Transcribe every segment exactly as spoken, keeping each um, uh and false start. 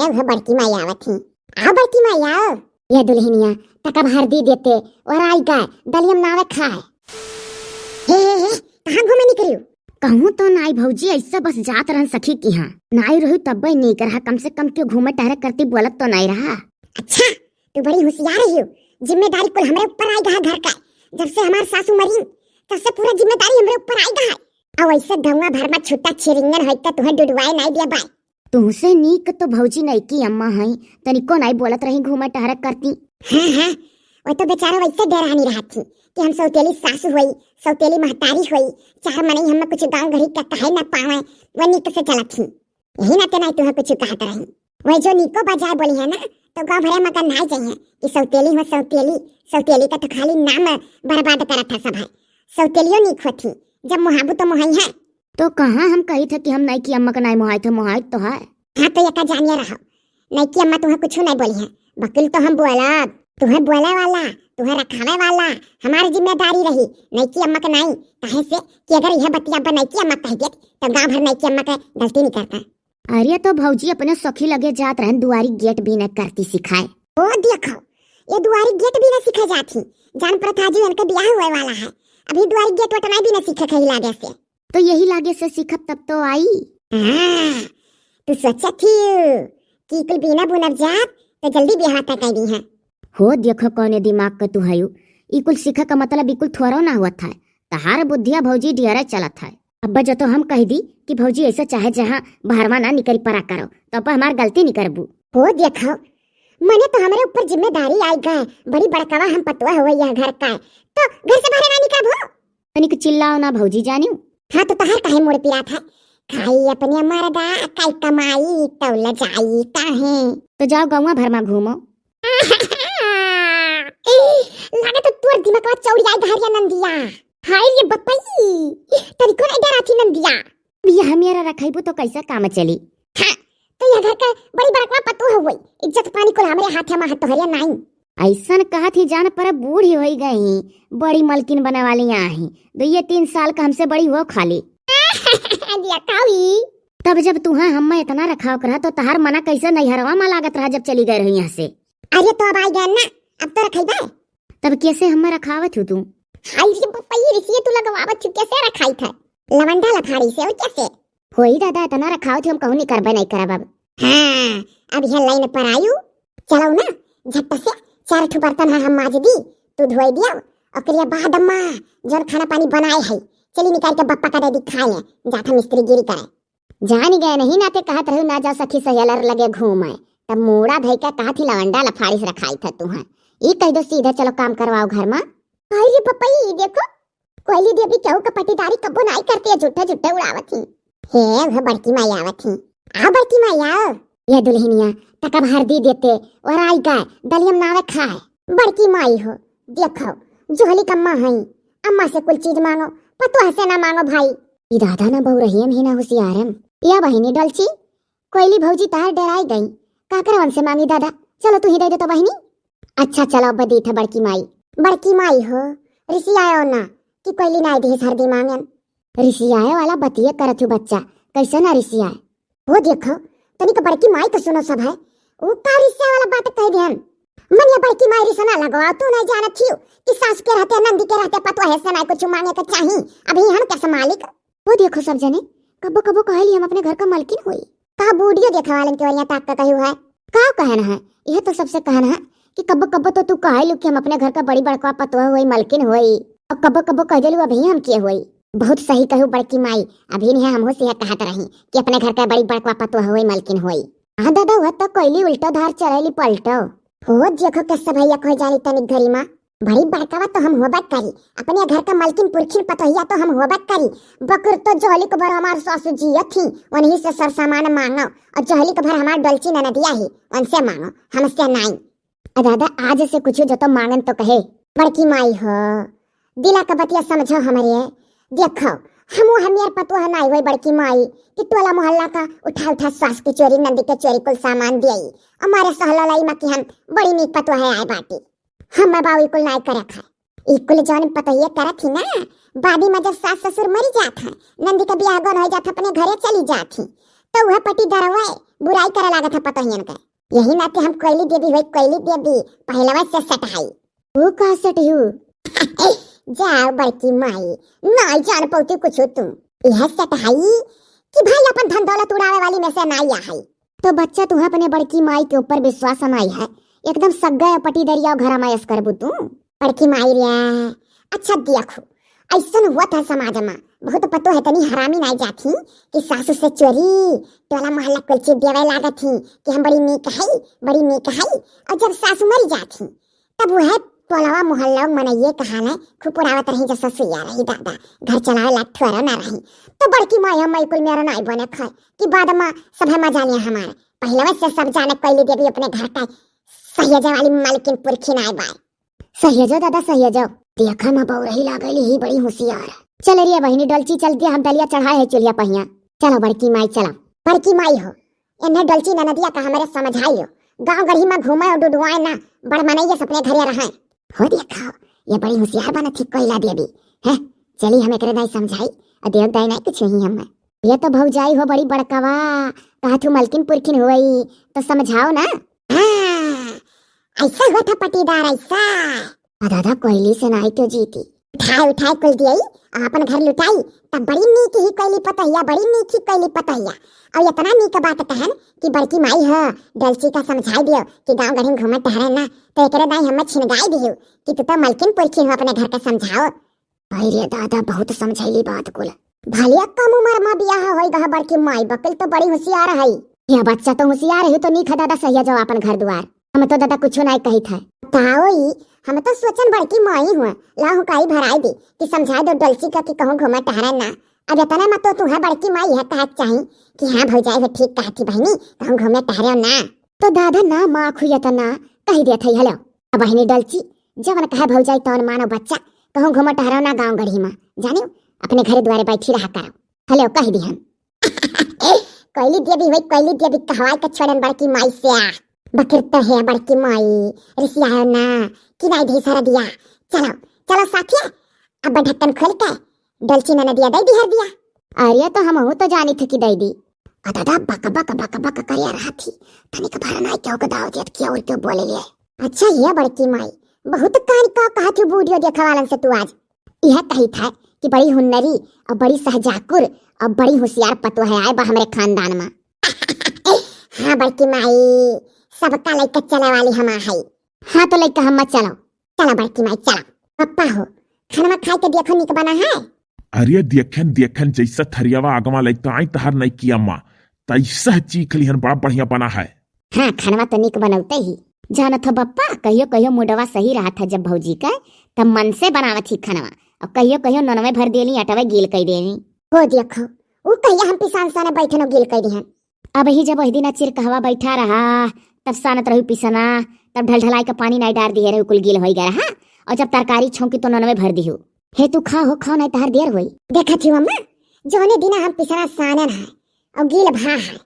अब बड़की माई आवत ही। आओ बड़की माई, आओ। ये दुल्हनिया, तक अब हरदी देते और आई गाय, दलियम नावे खाए। हे, हे, हे, कहाँ घूमे निकरियो? कहूँ तो नाई भौजी, ऐसा बस जात रहन सखी किहाँ। नाई रहू तब्बे नीक रहा, कम से कम क्यों घूमे टहरे करती, बोलत तो नाई रहा। अच्छा, तू बड़ी होशियार रही हो, जिम्मेदारी कुल हमरे ऊपर आई गहा घर का। जब से हमार सासू मरी, तब से पूरा जिम्मेदारी हमरे ऊपर आई गहा। और ऐसे गौवा भर में छुट्टा छिरिंगन होई त तुहे डुडवाए नाई दिया बाय। तुहसे नीक तो भौजी नइकी अम्मा हई, तनिको नाई बोलत रही, घूमे टहरे करती। हाँ, हाँ, वो तो बेचारा वैसे डेरानी रहत थी कि हम सौतेली सासू होई, सौतेली महतारी होई, चार मनई हमें कुछ गाँव घड़ी का कहे न पावे, वो नीक से चलत थी। यही नाते नाई तुहे कुछ कहत रही। वही जो नीको बजाय बोली है ना, तो गाँव भरे में गन्हाई जाइए कि सौतेली हो सौतेली, सौतेली का तो खाली नाम बर्बाद करत है सब है। सौतेलियो नीक होती, जब मुहाबू तो मुहाई है। तो कहाँ हम कही थे कि हम नइकी अम्मा का नाई मुहाई थे, मुहाई तो है। हाँ, तो यका जानिए रहो, नइकी अम्मा तुहे कुछ नहीं बोली है, वकील तो हम बोलब। तुहे बोले वाला, तुहे रखावे वाला हमार जिम्मेदारी रही, नइकी अम्मा के नाई। काहे से कि अगर यह बतिया अब्बा नइकी अम्मा कह देत, तो गाँव भर नइकी अम्मा के गलती नहीं करता। अरे तो भौजी अपने सखी लगे जात रहन, दुआरी गेट बीने करती सिखाए। ओ देखो, ये दुआरी गेट बीने सिखा जात ही। जान प्रथा जी, इनके ब्याह हुए वाला है, अभी दुआरी गेट वट नहीं बीने सीखे कहीं लागे से। तो यही लागे से सीखब तब तो आई। हाँ, तू सोचत ही कि कुल बीना बुनब जाब तो जल्दी ब्याह तय कर दी है। हो देखो कौने दिमाग का तू हयू, ई कुल सीखे का मतलब ई कुल थोड़ो ना हुआ था। तहार बुद्धिया भौजी डियरे चलत है। अब्बा जो तो हम कह दी कि भौजी ऐसे चाहे जहाँ बहरवा ना निकरी परा करो, तो अब्बा हमार गलती नहीं करबू। हो देखो, मने तो हमरे ऊपर जिम्मेदारी आई गए, बड़ी बड़कवा हम पतुआ हुए यह घर का है, तो घर से बाहर ना निकलबो। तनिक चिल्लाओ ना भौजी जानियो। हाँ, तो तहार काहे मुड़ पिरात है? खाई अपने मरदा, काई कमाई, तौ लजाई काहे? तो जाओ गौवा भर में घूमो। लागत है तोर दिमागवा चौड़ियाई गहरिया नंदिया। हाय रे बपई, तनिको नहीं डराती नंदिया। अब ये हमेरा रखैबू तो कैसे काम चली? हाँ, तो यह घर का बड़ी बड़कवा पतोह हुई, इज्जत पानी कुल हमरे हाथ में है, तोहरे नाई। ऐसन कहत ही जान पर बूढ़ी होई गई, बड़ी मलकिन बने वाली यहाँ ही, दो ये तीन साल का हमसे बड़ी हो खाली। दिया कावी। तब जब तुहा हम्मा इतना रखाव करा तो तहार मना कैसे नैहरवा में लागत रहा जब चली गए रही यहाँ से? अरे तो अब आई गए ना, अब तो रखैबे। तब कैसे हम्मा रखावत हो तू? हाय रे बपई, रिसिये तू लगवावत हो, कैसे रखाई था? लवंडा लफाड़ी से और कैसे? होई दादा, इतना रखावत हो, हम कहूँ नहीं करबे नहीं करब अब। हाँ, अब यह लाइन पर आयु, चलो ना, झट से चार ठो बर्तन है हम माज दी, तू धोई दियो, ओकरे बाद अम्मा जौन खाना पानी बनाए है, चली निकाल के बप्पा का दे दी खाए, जात हम मिस्त्री गिरी करे। जान गए नहीं नाते कहत रहू ना जा सखी सहेलर लगे घूमे, तब मूड़ा धई के कहत ही लवंडा लफाड़ी से रखाई था तू है। ई कह दो सीधे चलो काम करवाओ घर में। हाय रे पपई, देखो कोयली देवी केहू के पटीदारी कब्बो नाई करती है, झूठे झूठे उड़ावत ही। हे वह बड़की माई आवत ही। आ बड़की माई आओ। ये दुल्हनिया तक अब हरदी देते और आई गाय दलियम नावे खाए। बड़की माई हो, देखो जोहली कम्मा हई, अम्मा से कुल चीज मांगो, पतोह से ना मांगो भाई। ई दादा ना बहु रहियम ही ना होशियारम। या बहिनी डलची, कोयली भौजी तहार डराई गई, काकर उनसे मांगी दादा? चलो तू ही दे दे तो बहिनी। अच्छा चलो अब दी था बड़की माई। बड़की माई हो, रिसियाओ ना कि कोयली नाई दिहिस हरदी मांगन। रिसियाए वाला बतिये करत हूँ बच्चा, कैसे ना रिसियाए? वो देखो, तनिक बड़की माई को सुनो सब है, वो का रिसियाए वाला बात कह दिहन। मन ये बड़की माई रिसना लगवा, तू नहीं जानत हियो कि सास के रहते नंदी के रहते पतोह से नाई कुछ मांगे के चाही। अभी हम कैसे मालिक? वो देखो सब जने, कब्बो कब्बो कहली हम अपने घर का मलकिन होई। कहा बूढ़ियो देखा वालन के ओरिया ताक का कही हुआ है। का कहन है? यह तो सबसे कहन है कि कब्बो कब्बो तो तू कहलू कि हम अपने घर का बड़ी बड़का पतोह होई, मलकिन होई, और कब्बो कब्बो कह देलू अभी हम के होई। बहुत सही कहू बड़की माई, अभी नहीं हमहू से यह कहत रही कि अपने घर का बड़ी बड़का पतोह होई, मलकिन होई। हाँ दादा, वह तो कोयली उल्टो धार चलेली पलटो। हो देखो कैसे भैया कह जानी तनिक घरी माँ। बड़ी बड़कवा तो हम होबे करी, अपने घर का मलकिन पुरखिन पतोहिया तो हम होबे करी। बकुर तो जहली के भर हमार सासू जियत ही, उन्हीं से सर सामान मांगो, और जहली के भर हमार डोलची ननदिया ही, उनसे मांगो, हमसे नाई। अ दादा, आज से कुछ जो तो मांगन तो कहे। बड़की माई हो, दिला का बतिया समझो हमरे। देखो, हमू हमियर पतोह नाई होई बड़की माई कि टोला मोहल्ला का उठा उठा सास के चोरी, नंदी के चोरी कुल सामान दियाई। हमारे सहललाई मा कि हम बड़ी नीक पतोह है आए बाटी। हम बाबू कुल नाई करे खाए। ई कुल जौन पतोहिए करत ही ना, बादी में जब सास ससुर मरी जात है, नंदी के बियाह गौन हो जात है, अपने घरे चली जात ही, तो वह पटीदारवा बुराई करे लागत है पतोहियन के। यही नाते हम कोयली देवी होई, कोयली देवी, पहलवा से सटहाई। ऊ का सटहू? जाओ बड़की माई, नाई जान पौती कुछ तुम। यह सटहाई कि भाई अपन धन दौलत उड़ावे वाली में से नाई आहई। तो बच्चा, तुहा अपने बड़की माई के ऊपर विश्वास नाई है, एकदम सग्गा पटीदरिया घरा में ऐस करबू तू। बड़की माई रे, अच्छा देखो, ऐसन हुआ था समाज में, बहुत पतो है तनी हरामी नाई जाती कि सासू से चोरी, टोला मोहल्ला कुल चीज देवे लागत थी कि हम बड़ी नीक है, बड़ी नीक है। और जब सासू मरी जाती, तब वह टोलवा मोहल्ला मनइये कहाले खूब उड़ावत रही, जैसे सुइया रही दादा, घर चलावे ला ठुअरो ना रही। तो बड़की माई हम कुल मेरा नाई बने खाए कि बाद में सब है मजा लिया हमारे। पहले से सब जाने कोयली देवी अपने घर का सहेजे वाली मालकिन पुरखी नाई बाय। सहेजो दादा, सहेजो। देखा ना बउरही लागल, ही बड़ी होशियार। चल रे बहिनी, डलची चल दिया, हम डलिया चढ़ाए है चूल्हा पहिया। चलो बड़की माई, चलो। बड़की माई हो, इन्हें डलची ननदिया का हमरे समझाई लो। गाँव गढ़ी में घूमे और डुडुआए ना, बड़ मनैया सपने घरे रहे। हो देखा, ये बड़ी होशियार बनत थी कोयला देवी। है, चली हम एकरे दाई समझाई, और देव दाई नहीं कुछ नहीं हम। ये तो भौजाई हो बड़ी बड़कवा, कहा थू मलकिन पुरखिन होई, तो समझाओ ना। हाँ, ऐसा हुआ था पटीदार, ऐसा। आ दादा, कोयली से नाई क्यों जीती? उठाए उठाए कुल दियई, आ अपन घर लुटाई, तब बड़ी नीक ही कोयली पतहिया, बड़ी नीक ही कोयली पतहिया। और इतना नीक बात कहन कि बड़की माई हो, डलची का समझाई दियो कि गाँव गढ़ी में घूमे टहरे ना, तो एकरे दाई हमें छिनगाई दियो कि तू तो मलकिन पुरखी हो, अपने घर का समझाओ। भाई रे दादा, बहुत समझैली बात कुल। भले कम उम्र में बियाह होई गह बड़की माई, बकिल तो बड़ी होशियार है। या बच्चा तो होशियार है, तो नीक है दादा, सहिया जाओ अपन घर दुआर। हम तो दादा कुछो नाई कहित है। ताओ ई, हम तो सोचन बड़की माई हुआ, ला हुकाई भराई दी कि समझाई दो डलची का कि कहूँ घूमे टहरे ना। अब इतने में तो तू है बड़की माई है, कहे के चाही कि हाँ भौजाई हो ठीक कहती बहिनी, कहूँ घूमे टहरे ना। तो दादा ना माँ खुया तो ना कह दिया था, हेलो। अब बहिनी डलची, जवन कहे भौजाई तवन मानो बच्चा, कहूँ घूमे टहरे ना गाँव गढ़ी में, जानियो अपने घरे दुआरे बैठी रहा करो। हेलो कह दिहन। कोयली देवी होई, कोयली देवी कहवाई के छोड़न बड़की माई से आ। बकिर तो है बड़की माई, रिसियाओ ना, कि नाई धई सर दिया। चलो, चलो साथिया, अब ढक्कन खोल के डलची ननदिया दे दिहर दिया। अरे तो हमहू तो जानी थे कि दे दी। आ दादा बक बक बक बक करिया रहा थी, तनिक भर नाई क्यों के दाव देत किया और क्यों बोले लिए। अच्छा ये बड़की माई, बहुत कान का कहा थी बूढ़ियो देखा वालन से तू आज। यह कही था कि बड़ी हुन्नरी और बड़ी सहजाकुर और बड़ी होशियार पतोह है आए बा हमरे खानदान में। हाँ बड़की माई, सबका लइका चले वाली हमा है। हाँ तो लइका हम्मा चलो। चलो बड़की माई चलो। पप्पा हो, खाना खाए के देखो निक बना है। अरे देखन देखन जैसा थरियावा आगवा लइका आई तहार नई की अम्मा, तैसा चीख लिहन बड़ा बढ़िया बना है। हाँ खानवा तो निक बनौते ही। जानत हो बप्पा, कहियो कहियो मुडवा सही रहा था जब भौजी का, तब मन से बनावत ही खानवा। और कहियो कहियो ननवे भर देली, अटवे गील कई देली। हो देखो, उ कहिया हम पिसान साने बैठनो गील कई दिहन। अब ही जब वही दिन चिरकहवा बैठा रहा, तब सानत रहू पिसना, तब ढलढलाई का पानी नाई डार दिहे रहू, कुल गील होई गया रहा। और जब तरकारी छौंकी तो ननवे भर दिहू। हे तू खा हो, खाओ नाई तहार देर होई। देखत ही अम्मा, जौने दिना हम पिसना सानन है और गील भा है,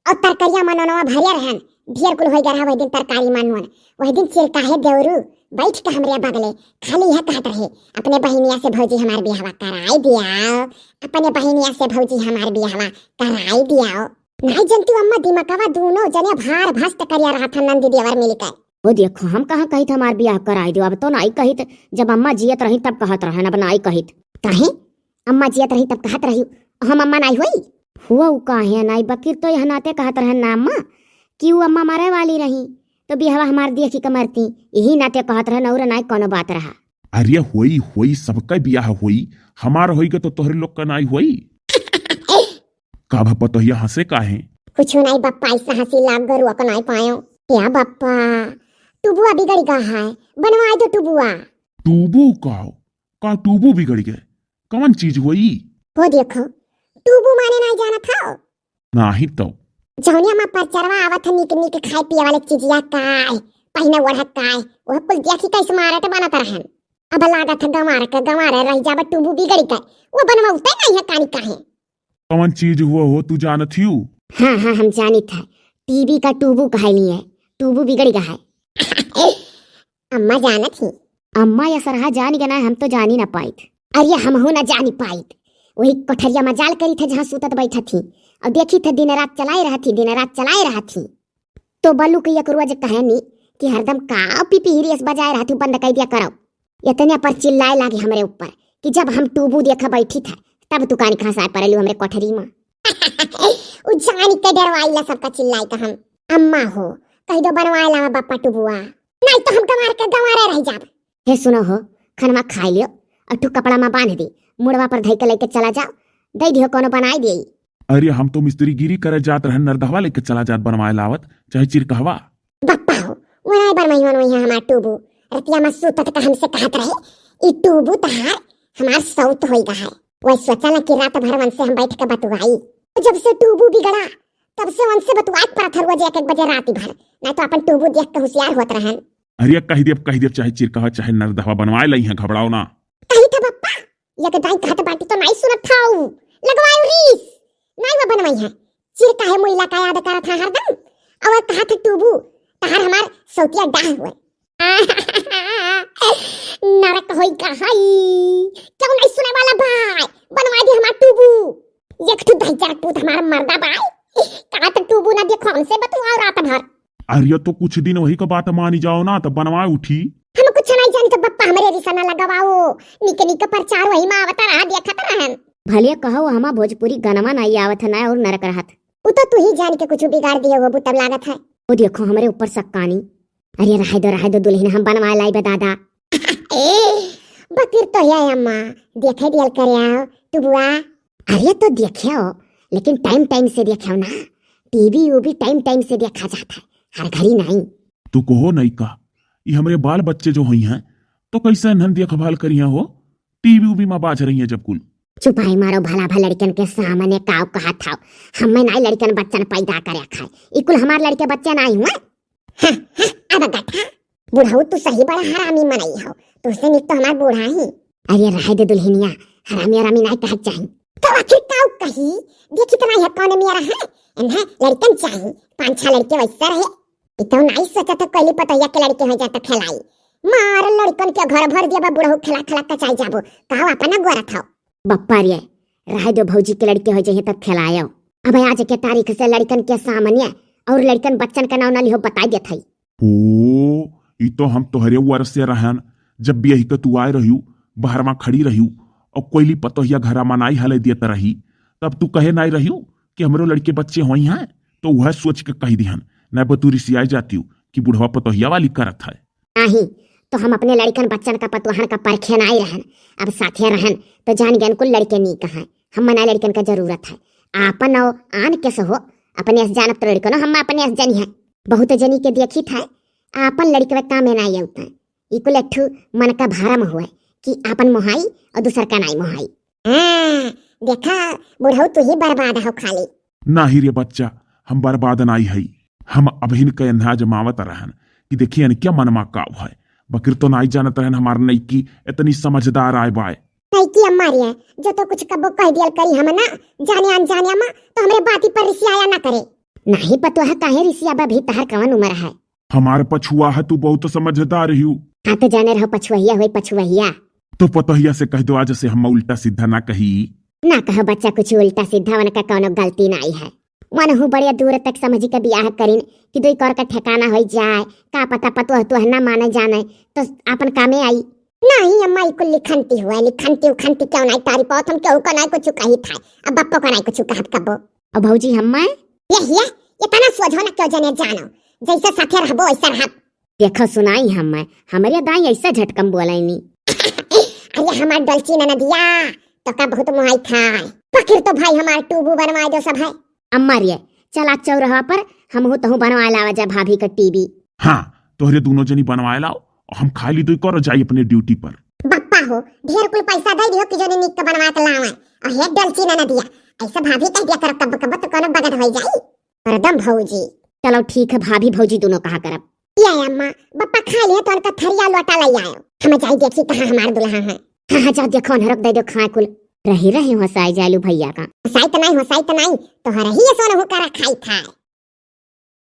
और तरकारिया मनोनवा भरिया रहन, ढेर कुल होई गया रहा वही दिन तरकारी मनोन। वही दिन चिरकाहे देवरू बैठ के हमरे बगले खाली यह कहत रहे, "अपने बहिनिया से भौजी हमार बियाहवा कराई दियाओ, अपने बहिनिया से भौजी हमार बियाहवा कराई दियाओ।" नाई जनती अम्मा दिमकवा दूनो जने भार भस्त करिया रहा था नंदी देवर मिलकर। वो देखो, हम कहाँ कहित हमार बियाह कराई दियो, अब तो नाई कहित, जब अम्मा जियत रही तब कहत रहन, अब नाई कहित। काहे? अम्मा जियत रही तब कहत रही, हम अम्मा नाई होई? हुआ उ काहे नाई, बकिर तो यह नाते कहत रहन ना अम्मा कि उ अम्मा मरे वाली रही, तो बियाहवा हमार देखी के मरती, यही नाते कहत रहन, और नाई कोनो बात रहा। अरे होई, होई, सबका बियाह होई, हमार होई के तो तोहरे लोग का नाई होई। का भा पतोहिया हंसे काहे? कुछ नाई बप्पा, ऐसा हंसी लाग गो, रोक नाई पायो। या बप्पा, टुबुआ बिगड़ गा है, बनवाई दो टुबुआ। टूबू का? का टूबू बिगड़ गए? कवन चीज होई? हो देखो, टूबू माने नाई जानत हो? नाही तो। जौनिया मा परचरवा आवत है निक निक खाए पिए वाले चीजिया काय, पहिने ओढ़ काय, वह कुल देखी के स्मार्ट बनत रहन। अब लागत है गंवार के गंवार रह जाबे टूबू बिगड़ गए, वो बनवाते नहीं है कानी काहे। कवन चीज हुआ हो तू जानत हियू? हाँ हाँ हम जानित है, टीवी का टूबू कहली है, टूबू बिगड़ गया है। अम्मा जानत ही। अम्मा या सरहा जान गना, हम तो जानी ना पाइत। अरे हमहू ना जानी पाइत। वही कोठरिया में जाल करी थे जहाँ सूतत बैठत ही। और देखी थे दिन रात चलाए रहत ही, दिन रात चलाए रहत ही। तो बलू के एक रोज कहनी कि हरदम का पिपिहिरी अस बजाए रहत ही, बंद कइ दिया करो। इतने पर चिल्लाए लागी हमरे ऊपर कि जब हम टूबू देखा बैठी थे, तब तू कानी खसाए पड़लू हमरे कोठरी में। उ जानी के डरवाइला सबका चिल्लाए का हम। अम्मा हो, कहि दो बनवाए लावा बप्पा टूबुआ, नहीं तो हम गंवार के गंवारे रह जाब। हे सुनो हो, खनवा खाइ लियो और ठू कपड़ा में बांध दी, मुड़वा पर धइ के लइके चला जाओ, दइ दियो कोनो बनाइ देई। अरे हम तो मिस्त्रीगिरी करे जात रहन, नरदहवा लइके चला जात बनवाए लावत, चाहे चिरकहवा। बप्पा हो, वनाए बनवाई होन वही हमार टूबू, रतिया में सूतत का हमसे कहत रहे, "ई टूबू तहार हमार सौत होई गा है।" वही सोचा ना कि रात भर वनसे हम बैठ के बतुआई। जब से टूबू बिगड़ा, तब से वनसे बतुआत परत हर रोज एक एक बजे रात भर, नहीं तो अपन टूबू देख के होशियार होत रहन। अरे कहि देब, कहि देब, चाहे चिरकहवा, चाहे नरदहवा बनवाए लइहैं, घबराओ ना। कही था बप्पा, एक दाई कहत बाटी तो नाई सुनत थाऊ। लगवायो रीस। नाई वो बनवाई है। चिरकहे मुइला का याद करत है हरदम। और कहा था टूबू, तहार हमार सौतिया डाह हुए। नरक होई का हई। क्यों नाई सुने वाला भाई? बनवाइ दे हमार टूबू। एक ठो दहिजर पूत हमार मर्दा बाय। कहा तो टूबू ना देखो हमसे बतुआओ रात भर। अरे तो कुछ दिन वही का बात मानी जाओ ना, तो बनवा उठी। हम कुछ नहीं जानी तो बप्पा हमरे रिसा ना लगवाओ। निके निके प्रचार वही में आवत रहा, देखत रहन। भले कहो हमा भोजपुरी गनवा नहीं आवत है ना और नरक रहत। उ तो तू ही जान के कुछ बिगाड़ दिए हो तब लागत है। वो देखो हमरे ऊपर सक्कानी। अरे रहे दो, रहे दो दुल्हन, हम बनवा लाई बे दादा। ए, बकिर तो है अम्मा, देखे दियल करे आओ, टुबुआ। अरे तो देखे हो, लेकिन टाइम टाइम से देखे हो ना, टीवी वीवी टाइम टाइम से देखा जाता है, हर घड़ी नहीं। तू कहो नहीं का, ये हमरे बाल बच्चे जो हुई हैं, तो कैसे इन्हन देखभाल करिया हो, टीवी वीवी में बाझ रही हैं जब कुल। चुपाई मारो भला भा लड़कन के सामने काव कहा था, हमें नाई लड़कन बच्चन पैदा करे खाए, ई कुल हमार लड़के बच्चे नाई हुए। हाँ, हाँ, अब गठा, बुढ़ऊ तू सही बड़ा हरामी मनई हो, तुझसे निक तो हमार बूढ़ा ही। अरे रहे दे दुल्हनिया, हरामी हरामी नाई कहत चाही। तो आखिर काऊ कही, देखी तो नाई है कौन मेरा है, इन्हें लड़कन चाही, पांच छह लड़के वैसे रहे। ई तो नाई सोचा था कोइली पतोहिया के लड़के हो जाता खेलाई। मार लड़कन के घर भर दिया बा बुढ़ऊ खेला खेला कचाई जाबो, काऊ अपना गोरा था। बप्पा रे, रहे दो भौजी के लड़के हो जाइए तब खेलायो। अब आज के तारीख से लड़कन के सामने और लड़कन बच्चन का नाव ना लिहो बताई देत हई। ओ, ई तो हम तोहरे वर से रहन, जब बियाही के तू आए रहियो, बहरवा खड़ी रहियो, और कोइली पतोहिया घरा में नाई हले देत रही, तब तू कहे नाई रहियो कि हमरो लड़के बच्चे होई हैं, तो वह सोच के कह दिहन, ना बतू रिसियाए जातियो कि बुढ़वा पतोहिया वाली करत है। नाही, तो हम अपने लड़कन बच्चन का पतोहन का परखे नाई रहन, अब साथे रहन, तो जान गयन कुल लड़के नीक हैं, हम मना लड़कन का जरूरत है, आपन और आन के सहो, अपने से जानत तो लड़कनो हम अपने से जनी है, बहुत जनी के देखी था, आपन लड़कवे कामे नाई आउता। ई कुल एक ठू मन का भरम हुए कि आपन मोहाई और दूसर का नाई मोहाई। हाँ, देखा, बुढ़ऊ तू ही बर्बाद हो खाली। नाही रे बच्चा, हम बर्बाद नाई हई। हम अबहिन के अंदाज मावत रहन कि देखिए न क्या मनमा काव है। बकिर तो नाई जानत रहन हमार नईकी इतनी समझदार आय बाय। नईकी अम्मा रे, जो तो कुछ कबो कह दियल करी हम ना, जाने अनजाने अम्मा, तो हमरे बाती पर रिसियाया ना करे। नाही पतोह काहे रिसियाबा भी, तहार कवन उम्र है? हमार पछुआ है, तू बहुत समझदार हियू। हाँ तो जाने रहो पछुआहिया होई पछुआहिया। तो पतोहिया से कह दो आज से हम उल्टा सीधा ना कही। ना कहो बच्चा कुछ उल्टा सीधा, उनका कौनो गलती नाई है। मनहू बड़े दूर तक समझी के बियाह करिन कि दुई कर का ठिकाना होई जाए, का पता पतोह तोह ना माने जाने तो आपन कामे आई। नहीं अम्मा, ई कुल लिखंती हुआ, लिखंती उखंती क्यों नाई तारी पावत, हम केहू का नाई कुछ कही था, अब बप्पो का नाई कुछ कहत कबो। अब भौजी हम्मा? ये हिया, इतना सोझो ना क्यों जने जानो, जैसे साथे रहबो वैसे रहब। देखो सुनाई हम्मा, हमरे दाई ऐसा झटकम बोलैनी। अरे हमार डोलची ननदिया, तो का बहुत मोहाई था। पकिर तो भाई हमार टूबू बनवाए दो सब है। अम्मा रे, चला चौराहा पर हमहू तहू बनवा लावा जा भाभी का टीवी। हाँ, तोहरे दोनों जनी बनवाए लाओ, और हम खाली दुई करो जाई अपने ड्यूटी पर। बप्पा हो, ढेर कुल पैसा दे दियो कि जनी निक के बनवा के लावे। और हे डलची ननदिया, ऐसे भाभी कह दिया करो कब कब तो कोनो बगत हो जाई। हरदम भौजी। चलो ठीक है भाभी भौजी दोनों कहा करब। ये अम्मा, बप्पा खा लिए तो उनका थरिया लोटा ले आयो। हम जाई देखी कहाँ हमार दुल्हा है। हाँ, हाँ, जाओ देखो, उन्हें रख दे दो खाए कुल। रही रही हंसाई जालू भैया का। हंसाई तो नहीं, हंसाई तो नहीं, तो हर ही ये सोनहू का रखाई था।